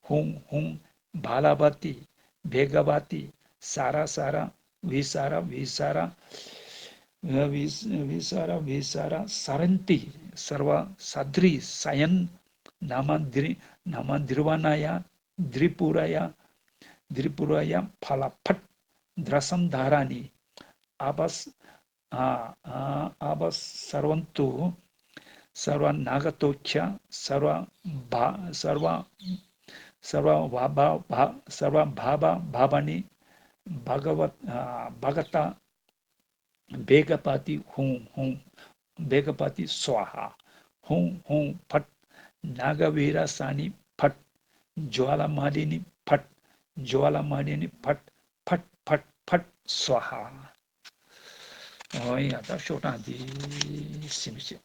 ཧཱུྃ་ཧཱུྃ་བ་ལ་བ་ཏི། བྷེ་ག་བ་ཏི། ས་ར་ས་ར། བི་ས་ར་བི་ས་ར། བི་བི་ས་ར་བི་ས་ར། ས་ར་ཏི། སརྦ་སཱ་དྲི་སཱ་ཡན། ན་མ་དྲི་ན་མ་དྲི་བ་ན་ཡ། དྲི་པུ་ར་ཡ། དྲི་པུ་ར་ཡ། ཕ་ལ་ཕཊ། དྲ་སན་དྷ་ར་ཎི། ཨ་བ་ཨ་ཨ་ཨ་བ་སརྦ་ཏུ། སརྦ་ནཱ་ག་ཏོ་ཁྱ། སརྦ་བ་སརྦ་སརྦ་བ་བ་བ། སརྦ་བ་བ་བ་ནི། བྷ་ག་བ་ཨ་བྷ་ག་ཏ། བྷེ་ག་པ་ཏི། ཧཱུྃ་ཧཱུྃ་བྷེ་ག་པ་ཏི་སྭཱ་ཧཱ། ཧཱུྃ་ཧཱུྃ་ཕཊ། ནཱ་ག་བི་ར་ས་ཎི་ཕཊ། ཛྭ་ལ་མ་ལི་ནི་ཕཊ། ཛྭ་ལ་མ་ལི་ནི་ཕཊ། ཕཊ་ཕཊ་ཕཊ་སྭཱ་ཧཱ། ཨོ་ཡ། ད་ཤོག་གྲངས་འདི་ཟིན་པ་བྱས།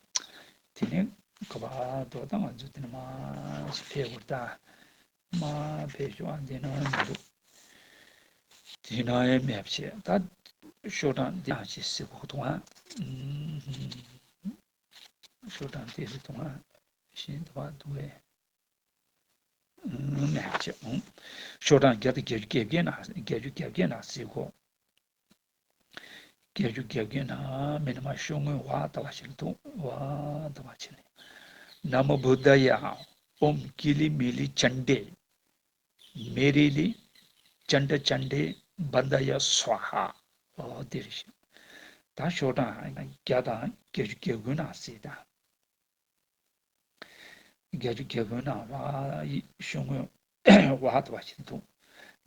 དེ་ནས་ག་པར་འགྲོ་ད། ང་ཚོ་དེ་ནས་མར་ཕེབས་དགོས་ད། མར་ཕེབས་ཤོག་ཨ། འདི་ན་མི་འདུག་དེ་ན་ཡང་མེད་པ་བྱས། ད་ཤོག་གྲངས་འདི་ཡང་ཅིག་གཟིགས་དགོས་འདུག་ཨ། ཤོག་གྲངས་འདི་ཟིག་འདུག་ཨ། ཤིན་ཏུ་བ་འདུག་བས། མེད་པ་བྱས། ཤོག་གྲངས་བརྒྱ་དང་བརྒྱད་ཅུ་གྱ་བརྒྱད་ན། བརྒྱད་ཅུ་གྱ་བརྒྱད་ན་གཟིགས་དགོས། བརྒྱད་ཅུ་གྱ་བརྒྱད་ན་མི་ན་མ་ཤོག་ངོས་བ་ད་བ་ཞིག་འདུག་བ་ད་བ་ཞིག་ནས། ན་མོ་བུདྡྷ་ཡ། ཨོཾ་ཀི་ལི་མི་ལི་ཅཎྜེ། མི་རི་ལི་ཅཎྜ་ཅཎྜེ་བྷནྡྷ་ཡ་སྭཱ་ཧཱ། ཨོ་དེ་རེད་ཤག་ད་ཤོག་གྲངས་བརྒྱ་དང་བརྒྱད་ཅུ་གྱ་དགུ་ན་གཟིགས་དང་། བརྒྱད་ཅུ་གྱ་དགུ་ན་བ་ཡི་ཤོག་ངོས་བ་ད་བ་ཞིག་འདུག་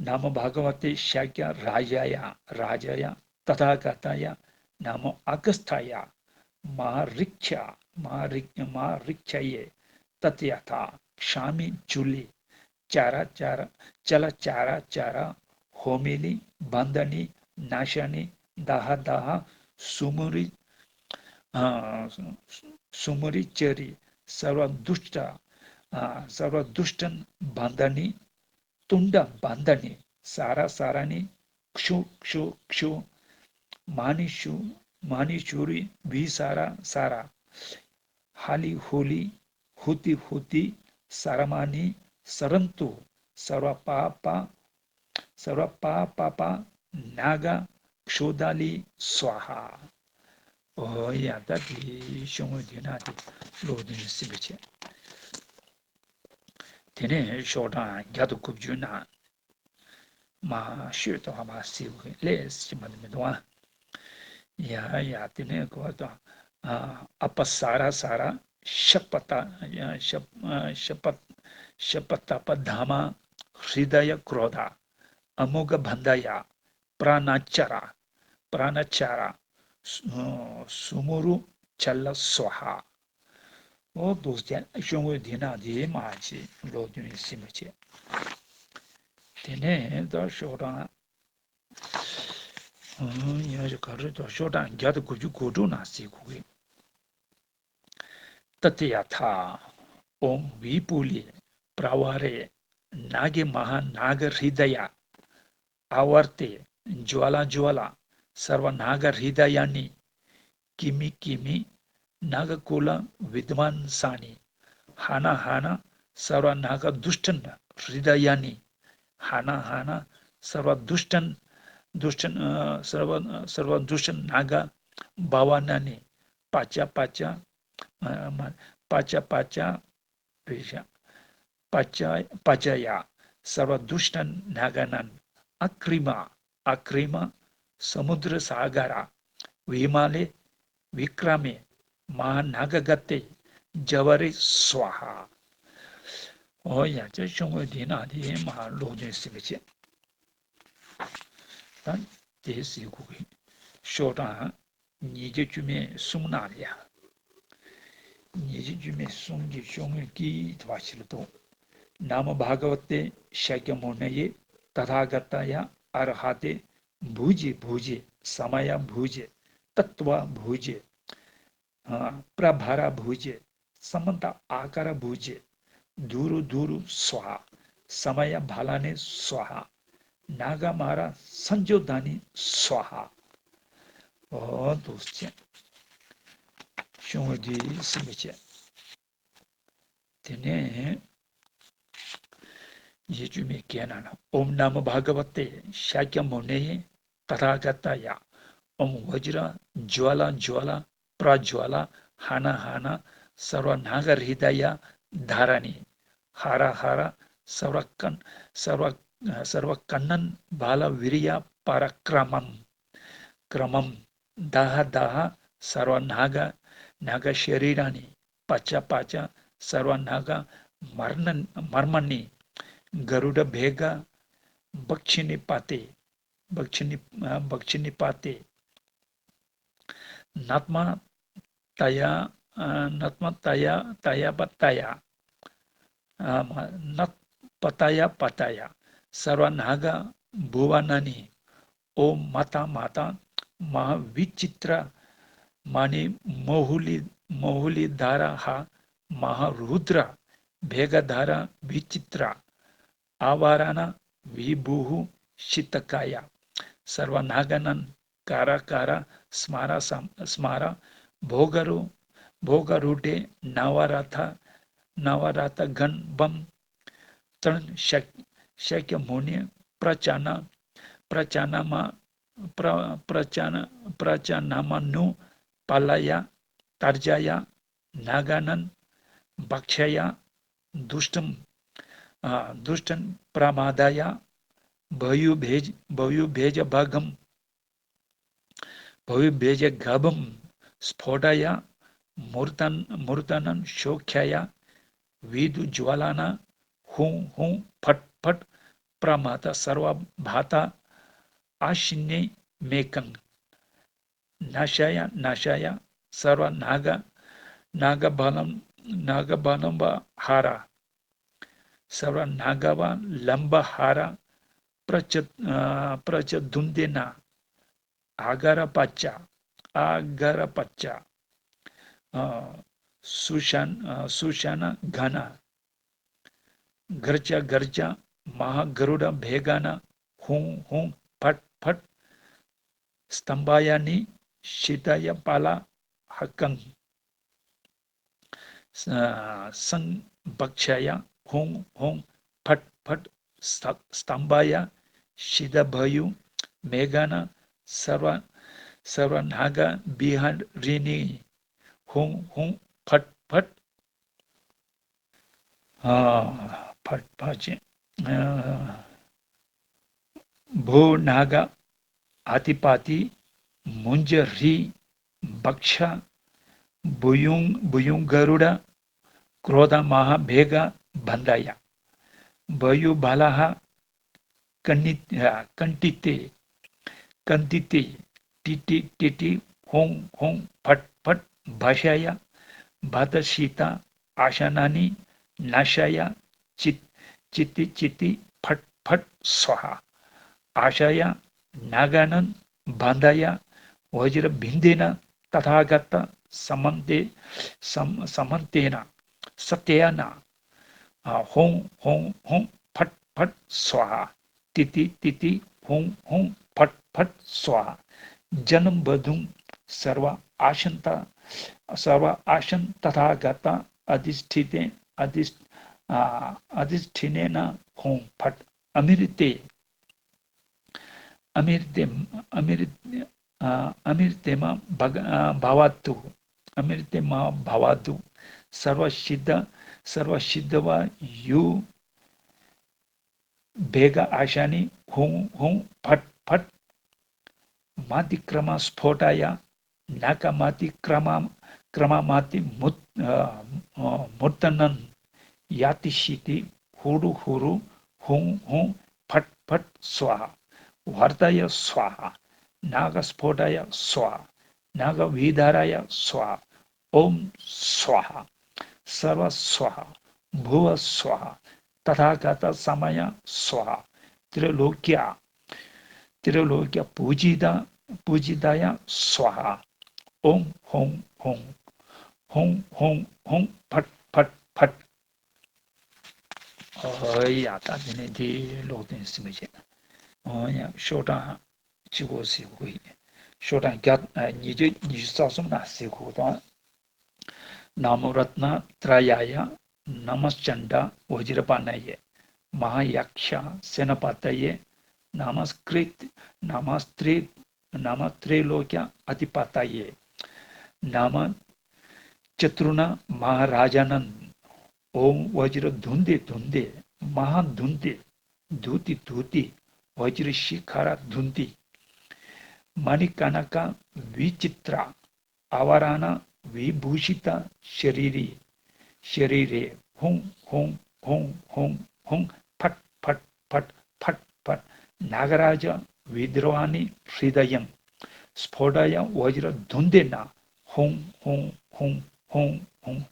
ན་མོ་བྷ་ག་ཝ་ཏེ་ཤཱཀྱ་རཱ་ཛཱ་ཡ། རཱ་ཛཱ་ཡ། ཏ་ཐཱ་ག་ཏཱ་ཡ། ན་མོ་ཨ་ག་སི་ཐཱ་ཡ། མ་ཧཱ་རིག་ཤ། མ་ཧཱ་རིག་མ་ཧཱ་རིག་ཤ་ཡེ། ཏདྱ་ཐཱ། ཤ་མི་ཛུ་ལེ། ཅཱ་ར་ཅཱ་ར། ཅ་ལ་ཅཱ་ར་ཅཱ་ར། ཧོ་མི་ལི། བྷ་ནྡ་ནི། ན་ཤ་ནི། དྷ་ཧ་དྷ་ཧ། སུ་མུ་རི། ཨ། སུ་མུ་རི་ཅ་རི། སརྦ་དུཥྚ། ཨ། སརྦ་དུཥྚ་བྷ་ནྡ་ནི། ཏུཎྜ་བྷ་ནྡ་ནི། ས་ར་ས་ར་ནི། ཀྵུ་ཀྵུ་ཀྵུ། མ་ནི་ཤུ། མ་ནི་ཤུ་རི། བི་ས་ར་ས་ར། ཧ་ལི་ཧུ་ལི། ཧུ་ཏི་ཧུ་ཏི། ས་ར་མ་ཎི། སྲནྟུ། སརྦ་པ་པ། སརྦ་པ་པ་པ། ནཱ་ག་ཀྵོ་དྷ་ལི་སྭཱ་ཧཱ། ཨོ་ཡ། ད་དེ་ཤོག་ངོས་དེ་ན་དེ་ཀློག་དེ་ནས་ཟིན་པ་བྱས། དེ་ནས་ཤོག་གྲངས་བརྒྱ་དང་དགུ་བཅུ་ན། མ་ཤོད་དོ་བ་མ་སིའུ་ལས་ཤི་མ་མི་འདུག་ཨ། ཡ་ཡ། དེ་ནས་གོ་དང་། ཨ་པ་ས་ར་ས་ར། ཤ་པ་ཏ། ཤ་ཤ་པ་ཤ་པ་ཏ་པ་དྷ་མ། ཧྲི་ད་ཡ་ཀྲོ་དྷ། ཨ་མོ་ག་བྷ་ད་ཡ། པྲ་ཎ་ཅ་ར། པྲ་ཎ་ཅ་ར། སུ་སུ་མུ་རུ་ཅ་ལ་སྭཱ་ཧཱ། ཨོ་དོ་ཅན་ཤོག་ངོས་འདི་ན་དེ་མ་ཅི་ལོ་དུ་ནི་སིམ་པ་ཅེ། དེ་ནས་ད་ཤོག་གྲངས། ཨོ་ཡ་ཞིག་ག་རེ་དོ། ཤོག་གྲངས་བརྒྱ་དང་དགུ་བཅུ་གོ་དྲུག་ན་སི་གུ་གི། ཏདྱ་ཐཱ། ཨོཾ་བི་པུ་ལེ་པྲ་ཝཱ་རེ་ནཱ་གེ་མ་ཧཱ་ནཱ་ག་ཧྲི་ད་ཡ། ཨ་ཝར་ཏེ་ཛྭ་ལ་ཛྭ་ལ་སརྦ་ནཱ་ག་ཧྲི་ད་ཡ་ནི། ཀི་མི་ཀི་མི་ནཱ་ག་ཀུ་ལ་བི་དྷ་མཱན་ས་ཎི། ཧ་ན་ཧ་ན་སརྦ་ནཱ་ག་དུཥྚ་ཧྲི་ད་ཡ་ནི། ཧ་ན་ཧ་ན་སརྦ་དུཥྚ་དུཥྚ་ཨ་སརྦ་སརྦ་དུཥྚ་ནཱ་ག་བྷ་ཝ་ན་ནི། པ་ཙ་པ་ཙ་ཨ་མ་པ་ཙ་པ་ཙ་བི་ཤ། པ་ཙ་པ་ཙ་ཡ། སརྦ་དུཥྚ་ནཱ་ག་ནཱན། ཨ་ཀྲི་མ་ཨ་ཀྲི་མ་སྨུ་དྲ་ས་ག་ར། བི་མ་ལེ་བི་ཀྲ་མེ་མ་ཧཱ་ནཱ་ག་ག་ཏེ་ཛ་བ་རེ་སྭཱ་ཧཱ། ཨོ་ཡ། ཅེ་ཤོག་ངོས་འདི་ན་དེ་མ་ལོག་དོན་སིམ་པ་ཅེ། ད་དེ་སི་གུ་གི་ཤོག་གྲངས། ཉིས་བརྒྱ་བཅུ་མེད་གསུམ་ནང་ལ་ཡ། ཉིས་བརྒྱ་བཅུ་མེད་གསུམ་གྱི་ཤོག་ངོས་ཀྱི་བ་ཞིག་ལ་འདུག་ནམོ་བྷ་ག་ཝ་ཏེ་ཤཱཀྱ་མུ་ནེ་ཡེ་ཏ་ཐཱ་ག་ཏ་ཡ་ཨ་ར་ཧ་ཏེ་བྷུ་ཇེ་བྷུ་ཇེ་ས་མ་ཡ་བྷུ་ཇེ་ཏཏ་ཝ་བྷུ་ཇེ་ཨ་པྲ་བྷ་ར་བྷུ་ཇེ་ས་མ་ཏ་ཨ་ཀ་ར་བྷུ་ཇེ་དུ་རུ་དུ་རུ་སྭཱ་ཧཱ། ས་མ་ཡ་བྷ་ལ་ནི་སྭཱ་ཧཱ། ན་ག་མ་ར་སན་ཇོ་དྷ་ནི་སྭཱ་ཧཱ། འོ་འདུག་སེ་བྱས། ཤོག་ངོས་འདི་ཟིན་པ་བྱས། དེ་ནས་ཡེ་བཅུ་མེད་བརྒྱད་ནང་ན་ཨོཾ་ནམོ་བྷ་ག་ཝ་ཏེ་ཤཱཀྱ་མུ་ནེ་ཡེ་ཏ་ཐཱ་ག་ཏ་ཡ། ཨོཾ་བཛྲ་ཇྭ་ལ་ཇྭ་ལ་པྲ་ཇྭ་ལ་ཧ་ན་ཧ་ན་སརྦ་ནཱ་ག་ཧྲི་ད་ཡ་དྷཱ་ར་ནི། ཧ་ར་ཧ་ར་སརྦ་ཀན་སརྦ་སརྦ་ཀ་ནན་བ་ལ་བི་རི་ཡ་པ་ར་ཀྲ་མམ། ཀྲ་མམ། དྷཱ་ཧ་དྷཱ་ཧ་སརྦ་ནཱ་ག་ནཱ་ག་ཤ་རི་ར་ནི། པ་ཅ་པ་ཅ་སརྦ་ནཱ་ག་མར་ན་མར་མ་ནི། ག་རུ་ཌ་བྷེ་ག་བྷཀྵི་ནི་པ་ཏེ། བྷཀྵི་ནི་ཨ་བྷཀྵི་ནི་པ་ཏེ། ནཱ་ཏ་མ་ཏ་ཡ་ཨ་ནཱ་ཏ་མ་ཏ་ཡ་ཏ་ཡ་པ་ཏ་ཡ། ཨ་མ་ནཱ་ཏ་པ་ཏ་ཡ་པ་ཏ་ཡ། སརྦ་ནཱ་ག་བྷུ་བ་ན་ནི། ཨོཾ་མ་ཏ་མ་ཏ་མ་ཧཱ་བི་ཅི་ཏྲ་མ་ནི་མོ་ཧུ་ལི་མོ་ཧུ་ལི་དྷ་ར་ཧ་མ་ཧཱ་རུ་དྲ་བྷེ་ག་དྷ་ར་བི་ཅི་ཏྲ། ཨ་བ་ར་ན་བི་བྷུ་ཧུ་ཤི་ཏ་ཀ་ཡ། སརྦ་ནཱ་ག་ནན་ཀ་ར་ཀ་ར་སྨ་ར་སམ་སྨ་ར། བྷོ་ག་རུ་བྷོ་ག་རུ་ཌེ་ནཱ་བ་ར་ཐ་ནཱ་བ་ར་ཐ་གན་བམ། ཏྲན་ཤཱཀ་ཤཱཀྱ་མུ་ནི་པྲ་ཅ་ན་པྲ་ཅ་ན་མ་པྲ་པྲ་ཅ་ན་པྲ་ཅ་ན་མ་ནུ་པཱ་ལ་ཡ་ཏཱ་ཙྱ་ཡ་ནཱ་ག་ནན་བྷཀྵ་ཡ་དུཥྚམ་ཨ་དུཥྚན་པྲ་མ་དཱ་ཡ། བ་ཡུ་བྷེ་བ་ཡུ་བྷེ་ཇ་བྷ་གམ། བ་ཡུ་བྷེ་ཇ་ག་བམ། སྤྷོ་ཊ་ཡ། མུར་ཏན་མུར་ཏ་ནན་ཤོ་ཁྱ་ཡ། བི་དུ་ཇྭ་ལ་ན། ཧཱུྃ་ཧཱུྃ་ཕཊ་ཕཊ། པྲ་མ་ཏ་སརྦ་བྷ་ཏ། ཨ་ཤི་ནི་མེ་ཀན། ན་ཤ་ཡ་ན་ཤ་ཡ། སརྦ་ནཱ་ག་ནཱ་ག་བ་ལམ་ནཱ་ག་བ་ལམ་བ་ཧ་ར། སརྦ་ནཱ་ག་བ་ལམ་བ་ཧ་ར། པྲ་ཅ་ཨ་པྲ་ཅ་དུན་དེ་ན། ཨ་ག་ར་པ་ཅ། ཨ་ག་ར་པ་ཅ། ཨ་སུ་ཤ་ན་ཨ་སུ་ཤ་ན་ག་ན། གར་ཅ་གར་ཅ། མ་ཧཱ་ག་རུ་ཌ་བྷེ་ག་ན། ཧཱུྃ་ཧཱུྃ་ཕཊ་ཕཊ། སྟམ་བ་ཡ་ནི། ཤི་ཏ་ཡ་པཱ་ལ་ཧ་ཀན། ས་སཾ་བྷཀྵ་ཡ། ཧཱུྃ་ཧཱུྃ་ཕཊ་ཕཊ། སྟ་སྟམ་བ་ཡ། ཤི་ཏ་བ་ཡུ་མེ་ག་ན། སརྦ་སརྦ་ནཱ་ག་བི་ཧ་རི་ནི། ཧཱུྃ་ཧཱུྃ་ཕཊ་ཕཊ། ཨ་ཕཊ་ཕཊ་ཅན། ཨ་བྷོ་ནཱ་ག་ཨ་ཏི་པ་ཏི་མུཉྩ་རི་བྷཀྵ། བྷུ་ཡུང་བྷུ་ཡུང་ག་རུ་ཌ་ཀྲོ་དྷ་མ་ཧཱ་བྷེ་ག་བྷ་ད་ཡ། བ་ཡུ་བྷ་ལ་ཧ་ཀ་ནི་ཨ་ཀན་ཏི་ཏེ། ཀན་ཏི་ཏེ། ཏི་ཏི་ཏི་ཏི། ཧཱུྃ་ཧཱུྃ་ཕཊ་ཕཊ། བྷ་ཤ་ཡ། བྷ་ཏ་ཤི་ཏ། ཨ་ཤ་ན་ནི། ན་ཤ་ཡ། ཅི་ཅི་ཏི་ཅི་ཏི། ཕཊ་ཕཊ། སྭཱ་ཧཱ། ཨ་ཤ་ཡ། ནཱ་ག་ནན། བྷ་ད་ཡ། བཛྲ་བྷིན་དེ་ན། ཏ་ཐཱ་ག་ཏ། སྨན་ཏེ། སམ་སྨན་ཏེ་ན། ས་ཏེ་ན། ཨ་ཧཱུྃ་ཧཱུྃ་ཧཱུྃ། ཕཊ་ཕཊ། སྭཱ་ཧཱ། ཏི་ཏི་ཏི་ཏི། ཧཱུྃ་ཧཱུྃ། ཕཊ་ཕཊ། སྭཱ་ཧཱ། ཛྙཱ་ན་བ་དུཾ་སརྦ་ཨ་ཤ་ན་ཏ། སརྦ་ཨ་ཤ་ན་ཏ་ཐཱ་ག་ཏ། ཨ་དྷི་ཥྛི་ཏེ། ཨ་དྷི་ཨ་ཨ་དྷི་ཥྛི་ནེ་ན། ཧཱུྃ་ཕཊ། ཨ་མྲྀ་ཏེ། ཨ་མྲྀ་ཏེ། ཨ་མྲྀ་ཨ་ཨ་མྲྀ་ཏེ་མ་བྷ་ག་ཨ་བྷ་བ་ཏུ། ཨ་མྲྀ་ཏེ་མ་བྷ་བ་ཏུ། སརྦ་ཤི་ཏ། སརྦ་ཤི་ཏ་བ་ཡུ་བྷེ་ག་ཨ་ཤ་ནི། ཧཱུྃ་ཧཱུྃ། ཕཊ་ཕཊ། མ་ཏི་ཀྲ་མ་སྤྷོ་ཊ་ཡ། ན་ཀ་མ་ཏི་ཀྲ་མ་ཀྲ་མ་མ་ཏི་མུ་ཨ་ཨ་མུར་ཏ་ནན། ཡ་ཏི་ཤི་ཏི། ཧུ་རུ་ཧུ་རུ། ཧཱུྃ་ཧཱུྃ། ཕཊ་ཕཊ། སྭཱ་ཧཱ། ཝརྟ་ཡ་སྭཱ་ཧཱ། ན་ཀ་སྤྷོ་ཊ་ཡ་སྭཱ་ཧཱ། नागविदाराय स्वाहा। ॐ स्वाहा। सर्व स्वाहा। भुव स्वाहा। तथागत समय स्वाहा। त्रिलोक्या त्रिलोक्य पूजिता पूजिताय स्वाहा। ॐ हुं हुं हुं हुं हुं फट् फट् फट्། ཨོ་ཡ། ད་དེ་ནས་དེ་ཀློག་དོན་ཟིན་པ་བྱས། ཨོ་ཡ། ཤོག་གྲངས་གཅིག་པོ་ཟེར་དགོས་ཡིན། ཤོག་གྲངས་བརྒྱ་ཨ་ཉིས་བརྒྱ་ཉི་ཤུ་རྩ་གསུམ་ན་ཟེར་དགོས་དང་། नमो रत्नत्रयाय नमश्चण्ड वज्रपाणये महायक्षसेनापतये नमस्कृत नमस्त्रि नमस्त्रिलोक्याधिपतये नम चतुर्णां महाराजानम्। ॐ वज्रधुन्धे धुन्धे महाधुन्धे धूति धूति वज्रशिखर धुन्धि मणिकनक विचित्र आवरण विभूषित शरीरे शरीरे हुं हुं हुं हुं हुं फट् फट् फट् फट् फट्। नागराज विद्रवाणि हृदयं स्फोटय वज्रधुन्धेन हुं हुं हुं हुं हुं।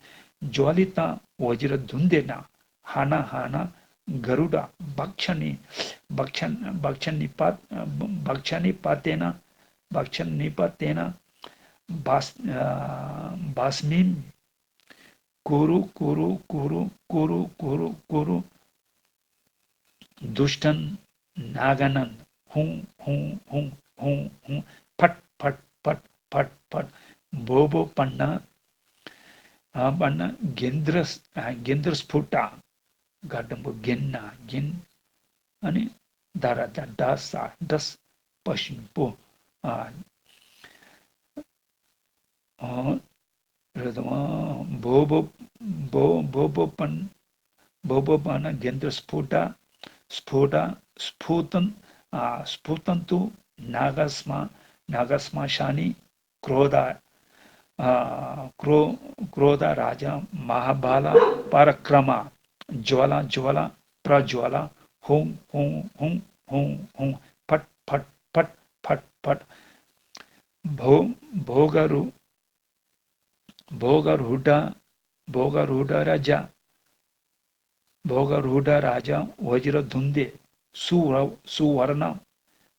ज्वलित वज्रधुन्धेन हन हन गरुड भक्षणि भक्षन् भक्षन्निपात भक्षन्निपातेन भक्षन्निपातेन भस् भस्मीं कुरु कुरु कुरु कुरु कुरु कुरु दुष्टं नागनं हुं हुं हुं हुं हुं फट् फट् फट् फट् फट्। भो भो पन्न आ, पन्न गेन्द्र आ, गेन्द्रस्फुट। घटं गेन्न गेन् अनि दर द डस डस पश्चिम पो आ, अ, ऋतवा भो भो भो भो भो पन भो भो पन गेन्द्र स्फुट स्फुट स्फुतन आ, स्फुतंतु नागस्मा नागस्मा शानी क्रोध आ, क्रो क्रोध राजा महाबल पराक्रम ज्वला ज्वला प्रज्वला हुं हुं हुं हुं हुं फट फट फट फट फट भो भोगरु भोगरूढ भोगरूढ राजा भोगरूढ राजा वज्रधुन्धे सुर सुवर्ण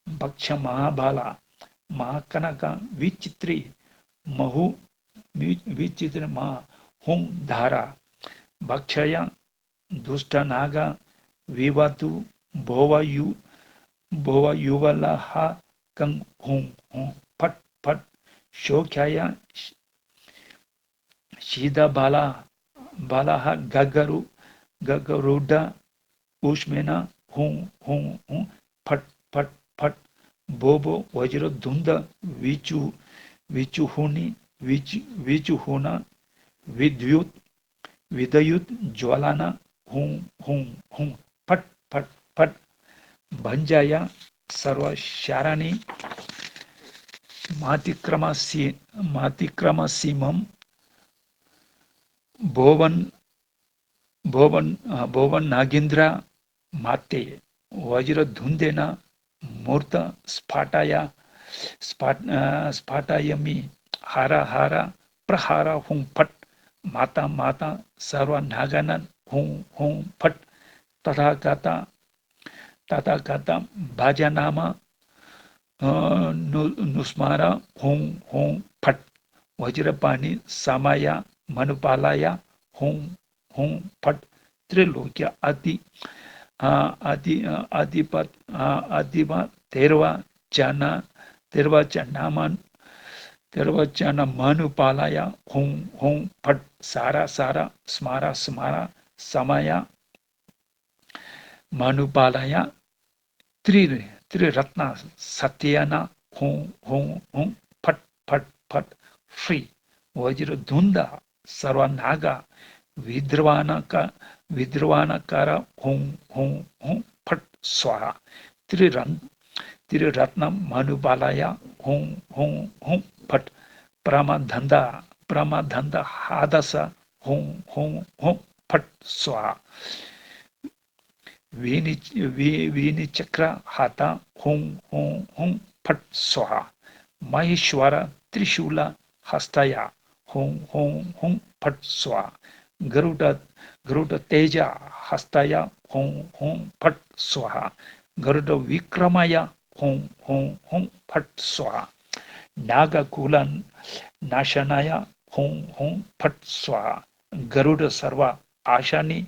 भक्ष महाबल महाकनक विचित्री महु वि- विचित्र महुं धारा भक्षय दुष्टनाग विवतु भोवयु भोवयुवलहाकं हुं हुं फट् फट् शोख्याय शीतबला बलः गगरु गगरुड उष्मेन हुं हुं हुं फट् फट् फट्। भो भो वज्रधुन्द विचु विचुहुनि विचु विचुहुन विद्युत् विद्युत् ज्वलन हुं हुं हुं फट् फट् फट्। भञ्जाय सर्वशाराणि मातिक्रमसि मातिक्रमसीमं भोवन् भोवन् भोवन्नागेन्द्र माते वज्रधुन्देन मूर्त स्फाटाय स्फाट स्फाटायमि हर हर प्रहर हुं फट्। माता माता सर्वनागानन हुं हुं फट्। तथागत तथागत भज नाम नु नुस्मार हुं हुं फट्। वज्रपाणि समाय मनुपालाय हुं हुं फट्। त्रिलोक्य अति आ, अति आ, अधिपत आ, अधिप तेरवा चन तेरवा चन मन तेरवा चन मनुपालाय हुं हुं फट्। सारा सारा स्मार स्मार समाय मनुपालाय त्रि त्रिरत्न सत्यन हुं हुं हुं फट् फट् फट्। श्री वज्रधुन्द सर्वनाग विद्रवाणक विद्रवाणकर हुं हुं हुं फट् स्वाहा। त्रिरन् त्रिरत्न मनुपालाय हुं हुं हुं फट्। प्रमदन्द प्रमदन्द हादस हुं हुं हुं फट् स्वाहा। वेणि वि- वेणिचक्रहत हुं हुं हुं फट् स्वाहा। महेश्वर त्रिशूलहस्ताय हुं हुं हुं फट् स्वाहा। गरुड गरुडतेजहस्ताय हुं हुं फट् स्वाहा। गरुडविक्रमाय हुं हुं हुं फट् स्वाहा। नागाकुलनाशनाय हुं हुं फट् स्वाहा। गरुडसर्व आशानि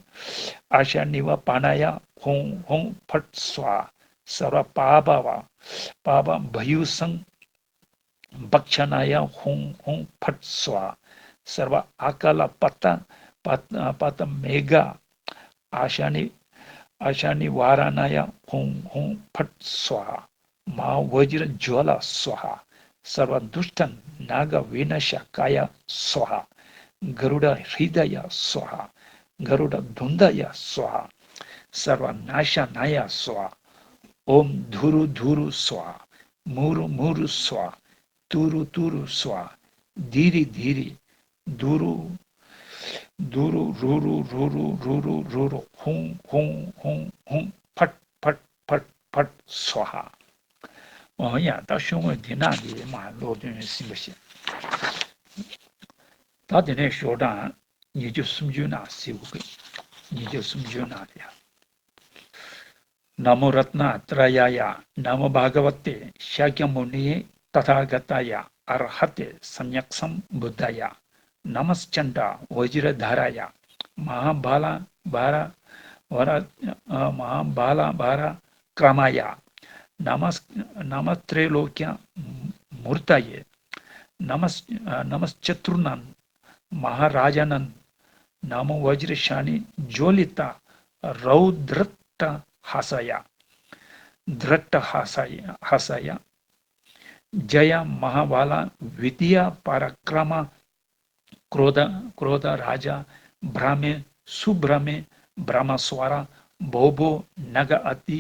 आशानिवापनाय हुं हुं फट् स्वाहा। सर्वपापव पापभयूषं भक्षणाय हुं हुं फट् स्वाहा। सर्व आकल पत पत पत मेघ आशानि आशानिवारणाय हुं हुं फट् स्वाहा। महावज्रज्वाला स्वाहा। सर्वदुष्टनागविनाशकाय स्वाहा। गरुडहृदय स्वाहा। गरुडध्वजाय स्वाहा। सर्वनाशनाय स्वाहा। ओम धुरु धुरु स्वाहा। मुरु मुरु स्वाहा। तुरु तुरु स्वाहा। धीरि धीरि दुरु दुरु रुरु रुरु रुरु रुरु हुं हुं हुं हुं फट् फट् फट् फट् स्वाहा། འོ་ཡ། ད་ཤོག་ངོས་འདི་ནང་གི་མ་ཀློག་དོན་ཟིན་པ་ཞིག་ད་དེ་ནས་ཤོག་གྲངས་ཉི་ཤུ་སུམ་ཅུ་ནང་ཟིན་དགོས་གི། ཉི་ཤུ་སུམ་ཅུ་ནང་དེ། नमो रत्नत्रयाय नमो भगवते शाक्यमुनये तथागताय अरहते सम्यक्सम्बुद्धाय नमश्चण्ड वज्रधराय महाबल बर वर महाबलाबलक्रमाय नमस् नमस्त्रैलोक्यमूर्तये नमस् नमश्चतुर्णां महाराजानं नमो वज्रशानि ज्वलित रौद्रट्टहासाय द्रट्टहासाय हासाय जय महाबल विद्या पराक्रम क्रोध क्रोध राजा ब्रह्मे सुब्रह्मे ब्रह्मस्वर भो भो नग अति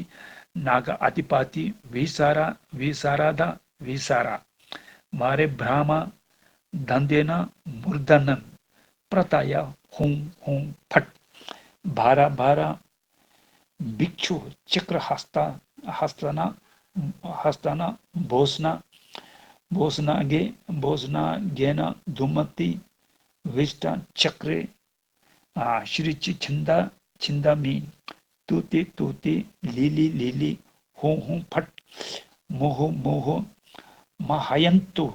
नग अधिपति विसार विसारद विसार मारे ब्रह्म दंदेन मूर्धनन प्रताय हुं हुं फट्। भार भार भिक्षु चक्र हस्त हस्तन हस्तन भोसना भोसनागे भोसनागेन धुमति विष्ट चक्रे श्रीचि छिंद छिंदमि तुति तुति लिलि लिलि हुं हुं फट्। मुहु मुहु महयंतु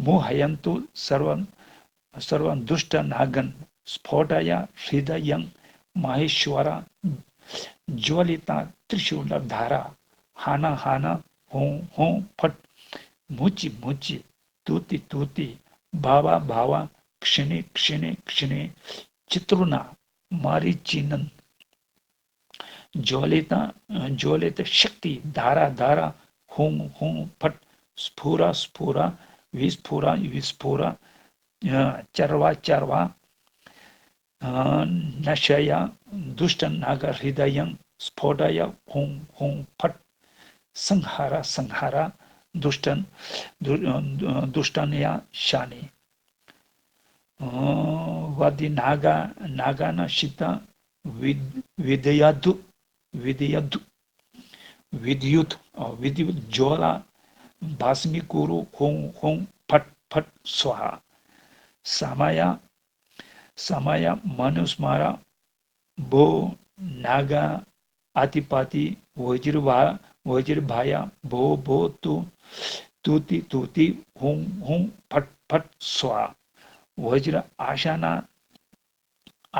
मोहयन्तु सर्व सर्वदुष्टनागन् स्फोटय हृदयं महेश्वर ज्वलिता त्रिशूलधर हन हन हुं हुं फट्। मुचि मुचि तुति तुति भव भव क्षिणि क्षिणि क्षिणि चतुर्णा मरीचिनन् ज्वलित ज्वलित शक्ति धारा धारा हुं हुं फट्। स्फुर स्फुर विस्फुर विस्फुर चर्व चर्व नशय दुष्टनागहृदयं स्फोटय हुं हुं फट्। संहर संहर दुष्टन दुष्टनय शानि वदि नागा नागान शिता विद विदयदु विदयदु विद्युत विद्युत ज्वाला भस्मीकुरु हुं हुं फट् फट् स्वाहा। समय समय मनुस्मर भो नागा अधिपति वज्रभा वज्रभाय भो भो तु तुति तुति हुं हुं फट् फट् स्वाहा। वज्र आशाना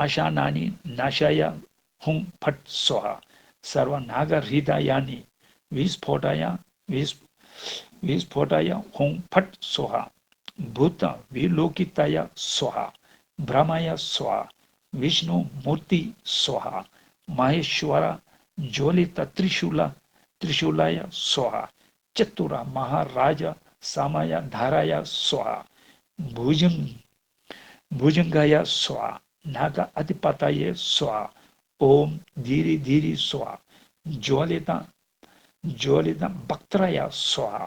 आशानानि नाशाय हुं फट् स्वाहा। सर्वनागहृदयानि विस्फोटाय विस्फोटाय हुं फट् स्वाहा। भूतविलोकिताय स्वाहा। ब्रह्माय स्वाहा। विष्णुमूर्ति स्वाहा। महेश्वर ज्वलित त्रिशूल त्रिशूलाय स्वाहा। चतुर महाराज समय धाराय स्वाहा। भुजंग भुजंगाय स्वाहा। नाग अधिपतये स्वाहा। ओम धीरि धीरि स्वाहा। ज्वलित ज्वलित वक्त्राय स्वाहा।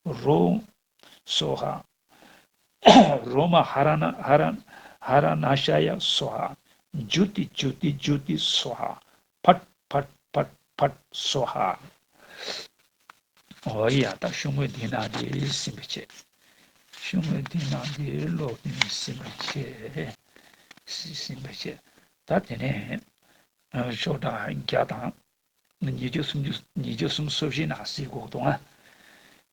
रो स्वाहा। रोम हरण हरण हरनाशाय स्वाहा। ज्योति ज्योति ज्योति स्वाहा। फट फट फट फट स्वाहा। ཨོ་ཡ། ད་ཤོག་ངོས་འདི་ན་དེ་ཟིན་པ་བྱས། ཤུ་ངོས་དེ་ནང་དེ་ཀློག་དེ་ནས་ཟིན་པ་བྱས། ཟིན་པ་བྱས། ད་དེ་ནས་ཤོག་གྲངས་བརྒྱ་དང་། ཉིས་བརྒྱ་སུམ་ཅུ། ཉིས་བརྒྱ་སུམ་ཅུ་སོ་བཞི་ནང་གཟིགས་དགོས་འདུག་ཨ།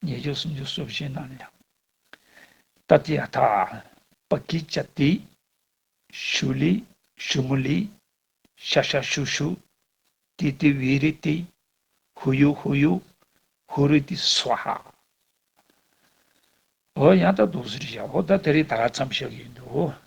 ཉིས་བརྒྱ་སུམ་ཅུ་སོ་བཞི་ནང་ལ་ཡང་། ཏ་ཏི་ཡ་ཐ། པ་ཀི་ཅ་ཏི། ཤུ་ལི། ཤུ་མུ་ལི། ཤ་ཤ་ཤུ་ཤུ། ཏི་ཏི་བི་རི་ཏི། ཧུ་ཡུ་ཧུ་ཡུ། ཧུ་རི་ཏི་སྭཱ་ཧཱ། འོ་ཡང་ད་འདུག་ཟེར་བཞག་འོ་ད་དེ་རིང་ད་ག་མཚམས་བཞག་གི་ཡིན་འདུག